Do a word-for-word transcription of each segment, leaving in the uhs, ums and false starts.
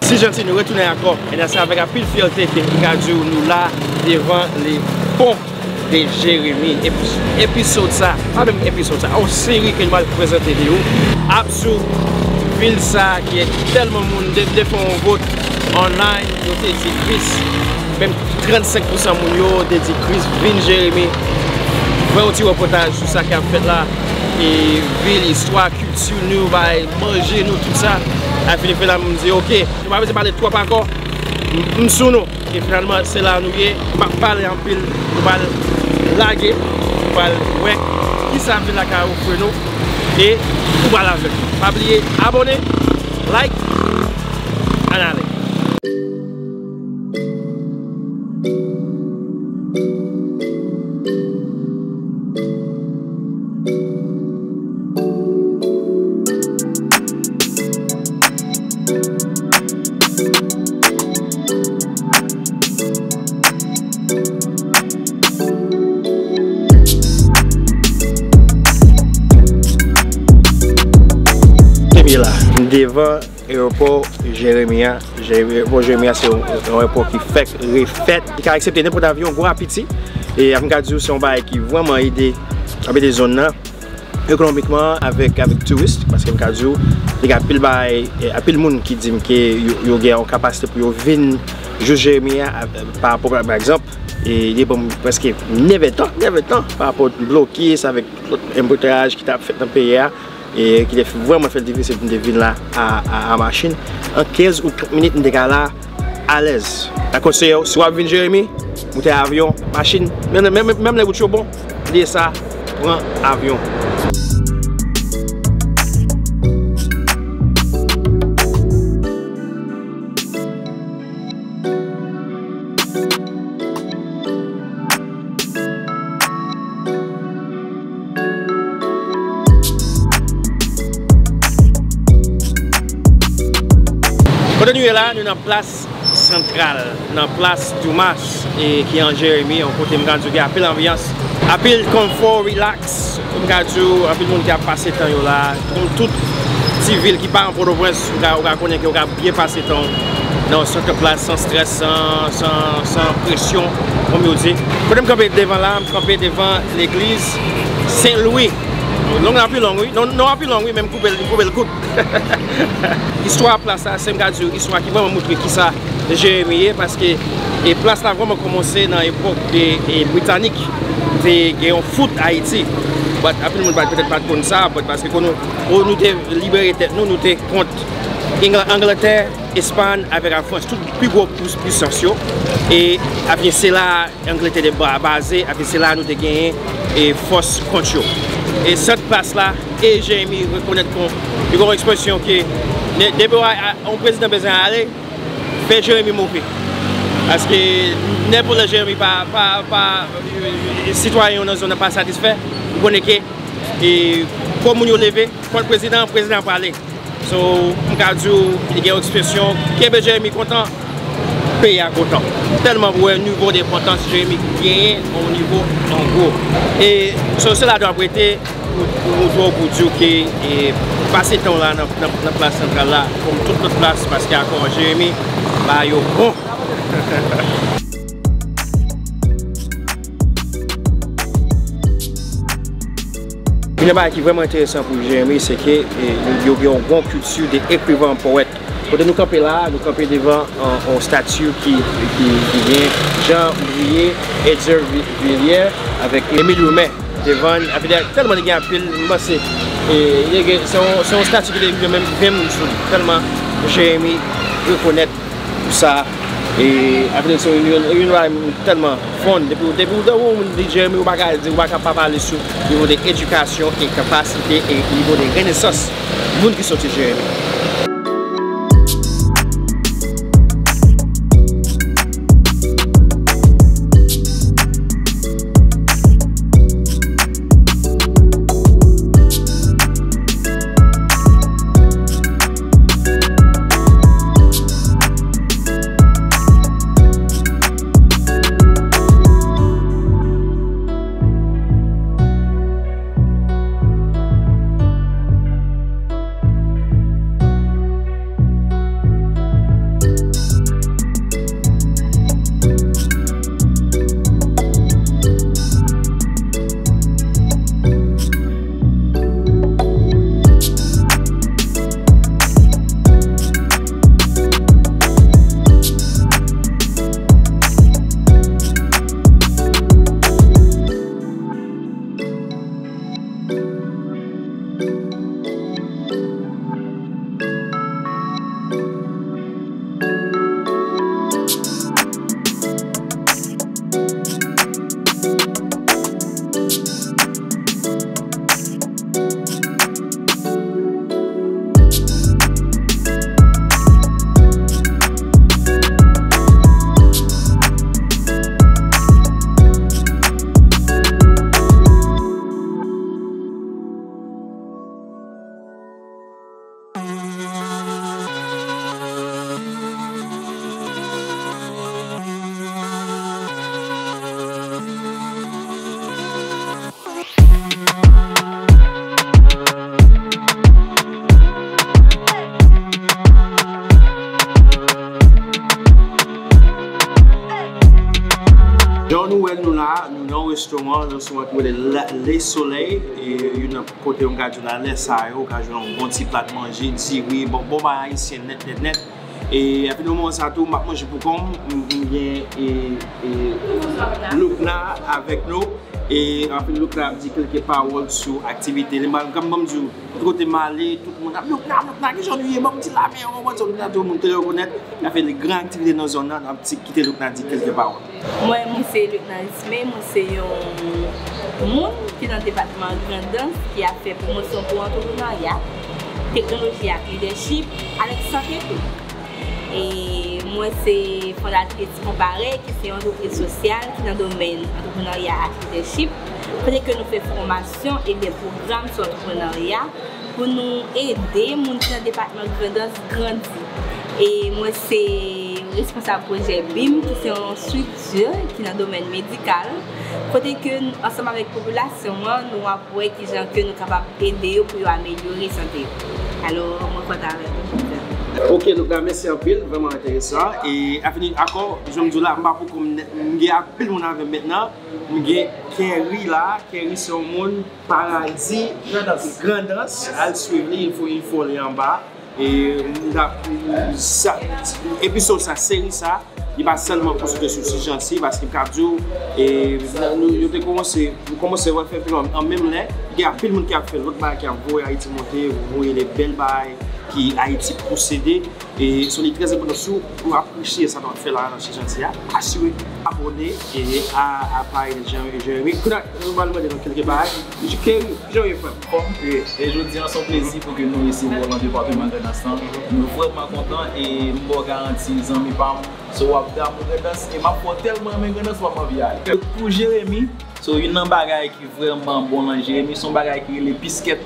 Si janti nou retounen ankò, e se avèk anpil fyète ke m ka di w nou la devan le pon de Jeremi. Epi, episode sa, pa menm episode sa, yon seri ke nou pral prezante de ou. Ap sou vil sa ki tèlman moun de, de fè yon vot online, yo te di Kris, menm trannsenk pousan moun yo te di Kris vin Jeremi. Fè yon ti repòtaj sou sa k ap fèt la, e vil, istwa, kilti nou, bay, manje nou, tout sa. A fini fè la, m di, oke, nou pa bezwen pale twòp ankò, m, m sou nou. E finalman, se la nou ye. M p ap pale anpil, nou pral lage, nou pral wè kisa vil la ka ofri nou. E nou pral avè l. Pa bliye abòne, like, ann ale. Premye la, m devan Ayewopò Jeremi a, Jeremi, ayewopò Jeremi a se yon, yon ayewopò ki fèk refèt. Li ka aksepte nenpòt avyon, gwo a piti. E m ka di w se yon bagay ki vrèman ede, ap ede zòn nan ekonomikman avèk, avèk touris, paske m ka di w, li gen anpil bagay, e, anpil moun ki di m ke yo, yo gen yon kapasite pou yo vin jis Jeremi a, a, pa rapò, pa, pa egzanp, e li pran m prèske nèf èdtan, nèf èdtan, pa rapò blokis avèk lòt anbouteryaj ki t ap fèt nan peyi a. E ki te vrèman fè l difisil pou m te vin la a, a, a machin. An kenz ou trant minit, m te ka la alèz. Dakò, se, si w ap vin Jeremi, moute avyon, machin, menm, menm, menm lè wout yo bon, bliye sa, pran avyon. Kote nou ye la, nou nan plas santral, nan plas Dumas, e ki an Jeremi, yon kote m ka di w gen anpil anbyans, anpil konfò, rilaks. M ka di w, anpil moun ki ap pase tan yo la. Kòm tout ti vil ki pa an Pòtoprens, ou ka, ou ka konnen ke ou ka byen pase tan w nan yon sant plas, san strès, san, san, san presyon, kòm yo di. Kote m kanpe devan la, m kanpe devan legliz Sen Lwi. Long la pi long, wi. Non, non, la pi long, wi, men m koupe l, m koupe l kout. Istwa plas la, se m ka di w, istwa ki vrèman moutre kisa Jeremi ye, paske, e, plas la vrèman kòmanse nan epòk de, e, Britanik te gen yon fout Ayiti. But, anpil moun pa, petèt pa t konn sa, but paske kon nou, kon nou te libere tèt nou, nou te kont Angl-, Angletè, Espay avèk Lafrans, tout pi gwo pwi-, pwisans yo. E apre se la Angletè te ba-, baze, apre se la nou te genyen, e, fòs kont yo. E sant plas la, e Jeremi rekonèt kon, li gen yon ekspresyon ke ne-, depi w a, a, yon prezidan bezwen ale, fè Jeremi move. Paske nenpòt lè Jeremi pa, pa, pa, e, sitwayen yo nan zòn nan pa satisfè, ou konnen ke, e, fò moun yo leve kont prezidan, prezidan prale. So, m ka di w, li gen yon ekspresyon, kenbe Jeremi kontan, peyi a kontan. Tèlman pou wè nivo de enpòtans Jeremi genyen, yon nivo an gwo. E, so, se la dwa prete, pou, pou moutre w, pou di w ke, e, pase tan w la nan, nan, nan plas santral la, kòm tout lòt plas, paske akò Jeremi ba yo bon. Youn nan bagay ki vrèman enteresan pou Jeremi, se ke, e, yo, yo gen yon bon kilti de ekrivan, powèt. Kote nou kanpe la a, nou kanpe devan yon, yon stati ki, ki, ki gen Jean Brier, Edzer Vi-, Villiers avèk Émile Roumen devan l. Avèk tèlman li gen anpil, m panse, e, li gen, se yon, se yon stati ki te rive menm ven moun sou li, tèlman Jeremi rekonèt pou sa. E, avèk se yon, yon, yon bagay tèlman fon. Depi, depi w tande yon moun di Jeremi, ou pa ka di, ou pa ka pa pale sou nivo de edikasyon e kapasite e nivo de renesans moun ki soti Jeremi. Jan nou wè nou la, nou nan yon restoran, nan restoran ki rele Le Soleil, e youn nan kote yon gad joulalè sa yo, ou ka jwenn yon bon ti plat manje, diri, bon, bon bagay ayisyen nèt, nèt, nèt. E epi nan moman sa tou, m ap manje pou kò m, m, m gen, e, e, Loukna avèk nou. E anpil Loukna ap di kèlke pawòl sou aktivite li. M, kòm ban m di w, tout kote m ale, tout moun ap, "Loukna, Loukna, kijan nou ye? Ban m ti lamen an, ban m ti Loukna." Tout moun te rekonèt, y ap fè de gran aktivite nan zòn nan, n ap ti kite Loukna di kèlke pawòl. Mwen, mwen se Loukna Isme, mwen se yon moun ki nan depatman Grandans ki ap fè pwomosyon pou antreprenarya, teknoloji ak lidèchip, avèk sante tou. E mwen se fondatris Konpare, ki se yon antrepriz sosyal ki nan domèn antreprenarya ak lidèchip, kote ke nou fè fòmasyon e de pwogram sou antreprenarya pou nou ede moun ki nan depatman Grandans grandi. E mwen se responsab pwojè bim, ki se yon estrikti ki nan domèn medikal, kote ke n-, ansanm avèk popilasyon an, nou ap wè kijan ke nou kapab ede yo pou yo amelyore sante yo. Alò, mwen kontan avèk nou jodi a. Ok, Loukna, mèsi anpil, vrèman enteresan. E avni akò, jan m di w la, m pa poko, m, m gen anpil moun avè m mentnan. M gen Kerry la, Kerry se yon moun Paradi Grandans, al swiv li, il faut, il faut li anba. E m t ap, sa, episode sa, seri sa, li pa sèlman konsantre sou Ti Janti, paske m ka di w, e, nou, yo te kòmanse, nou kòmanse wè fè fim an, an menm lè, gen anpil moun ki ap fè lòt bagay, ki ap voye Ayiti monte, voye de bèl bagay ki Ayiti posede. E so li trè enpòtan si w apresye sa nou ap fè la nan Ti Janti a, asire abòne e a, a paj Jeremi. Kounye a, nou pral mande nou kèlke bagay. Mesye Kerry, kijan w ye, frè m? Fòm. E, e jodi a, se yon plezi pou ke nou resevwa w nan depatman Grandans lan. Nou vrèman kontan e m ba w garanti, zanmi pa m, se w ap damou Grandans e m ap fè w tèlman renmen Grandans, w ap anvi ale. Pou Jeremi, so, youn nan bagay ki vrèman bon nan Jeremi, se yon bagay ki rele piskèt.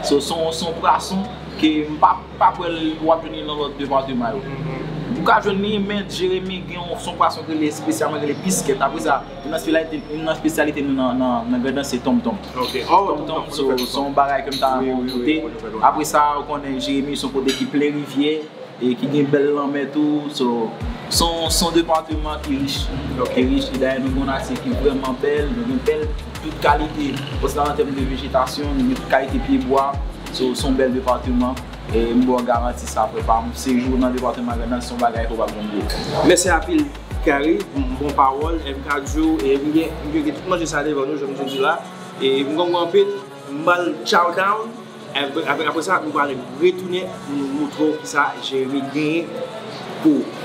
So, se yon, se yon pwason ke m pa, pa kwè l w ap jwenn li nan lòt depatman yo. Ou ka jwenn li, men Jeremi gen yon, se yon pwason ki rele espesyalman, ki rele piskèt. Apre sa, youn nan espesyalite, youn nan espesyalite nou nan, nan, nan Grandans se tonmtonm. Ok. Oh, tonmtonm, tonmtonm, so, se yon bagay ke m ta renmen w goute. Wi, wi, wi, wi. Apre sa, ou konnen Jeremi se yon kote ki plen rivyè e ki gen bèl lanmè tou. So, se yon, se yon depatman ki rich, ki rich, e dayè nou gen yon natye ki vrèman bèl, nou gen bèl tout kalite, oswa an tèm de vejetasyon, nou gen tout kalite pyebwa. So, se yon bèl depatman. E m ba w garanti sa, frè pa m, sejou nan depatman Grandans se yon bagay ke w p ap janm bliye. Mèsi anpil, Gary, bon pawòl, e m ka di w, e m gen, m gen tout manje sa devan nou, jan m di w la, e m gongon anpil, m ba l chow down, apre, apre, apre sa, nou pral retounen, nou moutre w kisa Jeremi genyen pou ou.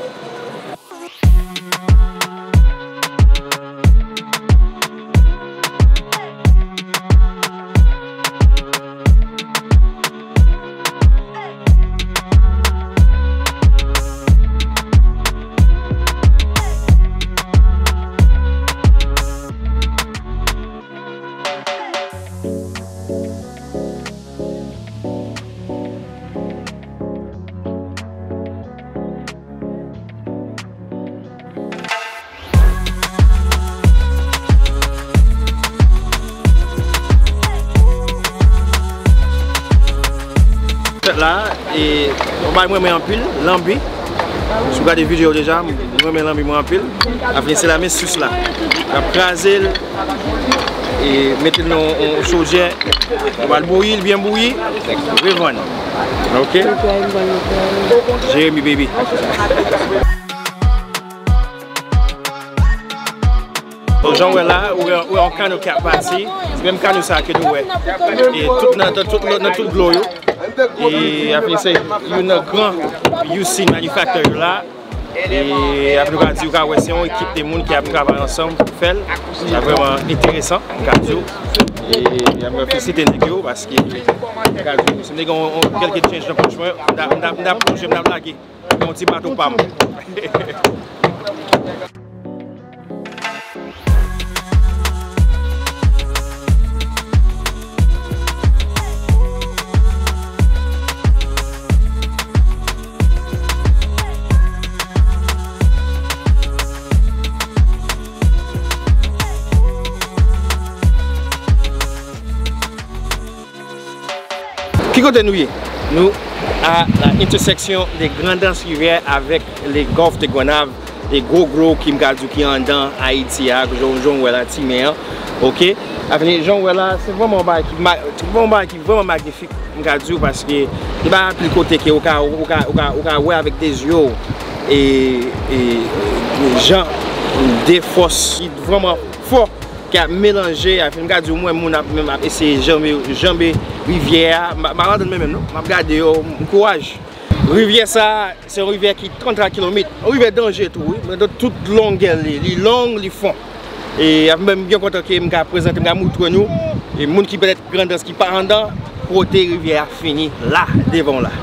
Fèt la, e, yon bagay mwen renmen anpil, lanbi. Si w gade videyo deja, mwen renmen lanbi mwen anpil. Afini se la men sos la. N ap kraze l, e mete l nan yon chodyè. Nou pral bouyi l, byen bouyi. Revann. Ok? Jeremi, baby. Jan w wè la, ou wè, ou wè yon kano k ap pase. Se menm kano sa ke nou wè. E tout nan, nan tout, nan tout dlo yo. E afini se youn nan gran U C manufacturer yo la. E afini nou ka di, ou ka wè se yon ekip de moun ki ap travay ansanm pou fè l. Sa vrèman enteresan, m ka di w. E m ap felisite nèg yo paske m ka di w, si m te gen yon, yon kèlke change nan pòch mwen, m t ap, m t ap, m t ap plonje, m t ap lage. Yon ti bato pa m. Ki kote nou ye? Nou à la intersection de Grandans Rivière avec le Golfe de Gonaïves, le gwo dlo ki m ka di w ki anndan Ayiti a, jan, jan w wè la, ti men an. Ok? Afini, jan w wè la, se vrèman yon bagay ki ma-, se vrèman yon bagay ki vrèman magnifik, m ka di w, paske li pa anpil kote ke ou ka, ou ka, ou ka, ou ka wè avèk de zye w, e, e, jan de fòs ki vrèman fò ki ap melanje, afin m ka di w, m wè moun ap, menm ap eseye janbe, janbe rivyè a. M pa, m pa ladann mwen menm, non. M ap gade yo, m kouraj. Rivyè sa a, se yon rivyè ki tranntrwa kilomèt. Yon rivyè danje tou, wi. Men de tout longè li, li long, li fon. E, afin m byen kontan ke m ka prezante, m ka moutre nou, e moun ki petèt Grandans ki pa anndan, kote rivyè a fini la, devan w la.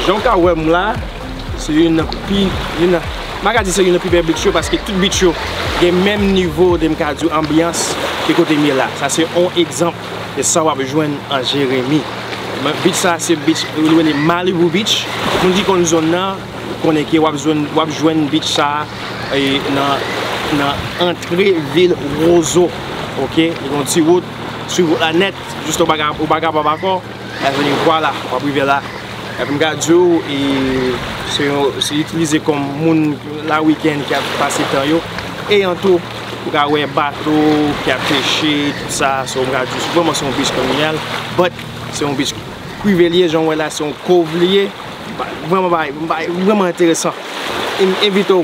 Jan w ka wè m la, se youn nan pi, youn nan, m pa ka di se youn nan pi bèl beach yo, paske tout beach yo gen menm nivo de, m ka di w, anbyans ke kote m ye la. Sa se yon egzanp de sa w ap jwenn an Jeremi. Beach sa se beach, yo rele Malibu Beach. Moun ki konn zòn nan, konnen ke w ap jwenn, w ap jwenn beach sa a, e, nan, nan antre vil Wozo. Ok? Li gen yon ti wout, swiv wout la nèt, jis ou pa ka, ou pa ka pa bakò, e vini, vwala, w ap rive la. Epi m ka di w, e, se yon, se itilize kòm moun la wikenn ki ap pase tan yo. E an tou, ou ka wè bato ki ap peche, tout sa, so m ka di w, vrèman se yon beach kriminèl, but se yon beach prive li ye, jan w wè la, se yon cove li ye. Ba-, vrèman, bagay, bagay vrèman enteresan. M envite w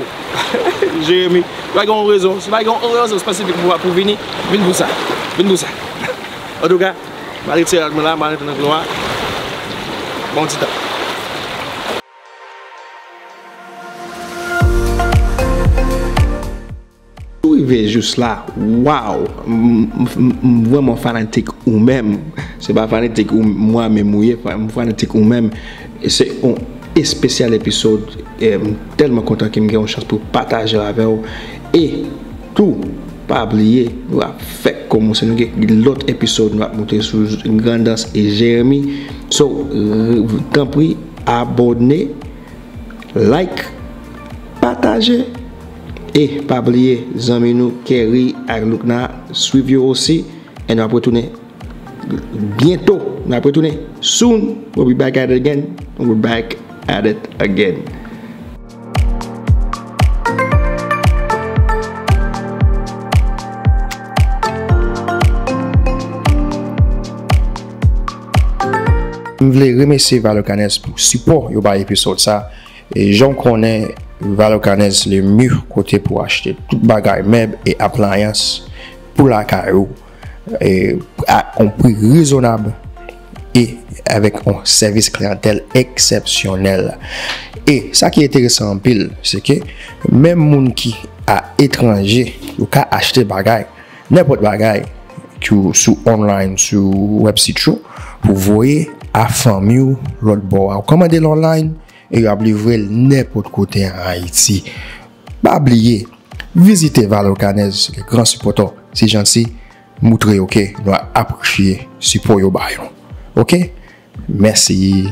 Jeremi, pa gen yon rezon. Si pa gen yon rezon espesifik pou, pou vini, vin pou sa. Vin pou sa. Antouka, m al retire rad mwen la, m al rantre nan dlo a. Bon ti tan. Ou rive jous la, waw! M, m, m, m vrèman fanatik ou menm. Se pa fanatik ou mwen menm ou ye, fa- m fanatik ou menm. Se yon espesyal episode. E m tèlman kontan ke m gen yon chans pou pataje avè w. E tou, pa bliye, nou ap fèk kòmanse. Nou gen lòt episode nou ap monte sou Grandans e Jeremi. So, r- tanpri, abòne, like, pataje. E pa bliye, zanmi nou Kerry ak Lukna, swiv yo osi. E nou ap retounen byento. Nou ap retounen soon. We'll be back at it again. We're back at it again. M vle remèsye Valor Canez pou sipò yo bay episode sa. E jan w konnen, Valor Canez le mye kote pou achte tout bagay mèb e appliance pou lakay ou, e a yon pri rezonab e avèk yon sèvis kliyantèl eksepsyonèl. E sa ki enteresan anpil, se ke menm moun ki a etranje, yo ka achte bagay, nenpòt bagay ki w sou online, sou website yo, pou voye a fanmi w lòt bò a. Ou kòmande l online e yo ap livre l nenpòt kote an Ayiti. Pa bliye, vizite Valor Canez, le gran sipòtè. Se janti, moutre yo ke nou apresye sipò yo ba yo. Oke? Mèsi.